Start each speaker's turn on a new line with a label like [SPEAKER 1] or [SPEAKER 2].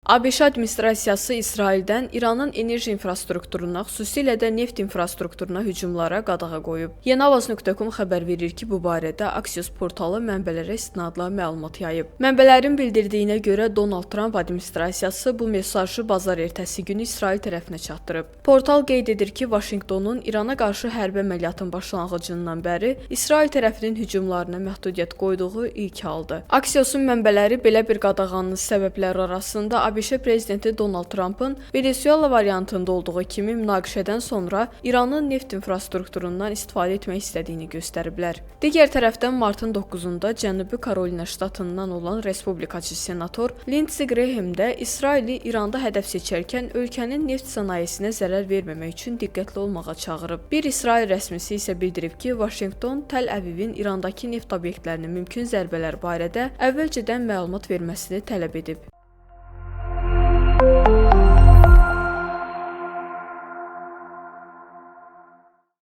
[SPEAKER 1] ABŞ administrasiyası İsraildən İranın enerji infrastrukturuna, xüsusilə də neft infrastrukturuna hücumlara qadağa qoyub. Yeniavaz.com xəbər verir ki, bu barədə Axios portalı mənbələrə istinadla məlumat yayıb. Mənbələrin bildirdiyinə görə Donald Tramp administrasiyası bu mesajı bazar ertəsi günü İsrail tərəfinə çatdırıb. Portal qeyd edir ki, Vaşinqtonun İrana qarşı hərbi əməliyyatın başlanğıcından bəri İsrail tərəfinin hücumlarına məhdudiyyət qoyduğu ilk haldır. Axiosun mənbələri belə bir qadağanın səbəbləri arasında ABŞ prezidenti Donald Trampın Venesuela variantında olduğu kimi münaqişədən sonra İranın neft infrastrukturundan istifadə etmək istədiyini göstəriblər. Digər tərəfdən martın 9-da Cənubi Karolina ştatından olan respublikaçı senator Lindsey Graham də İsraili İranda hədəf seçərkən ölkənin neft sənayesinə zərər verməmək üçün diqqətli olmağa çağırıb. Bir İsrail rəsmisi isə bildirib ki, Vaşinqton Təl-Əvivin İrandakı neft obyektlərinə mümkün zərbələr barədə əvvəlcədən məlumat verməsini tələb edib.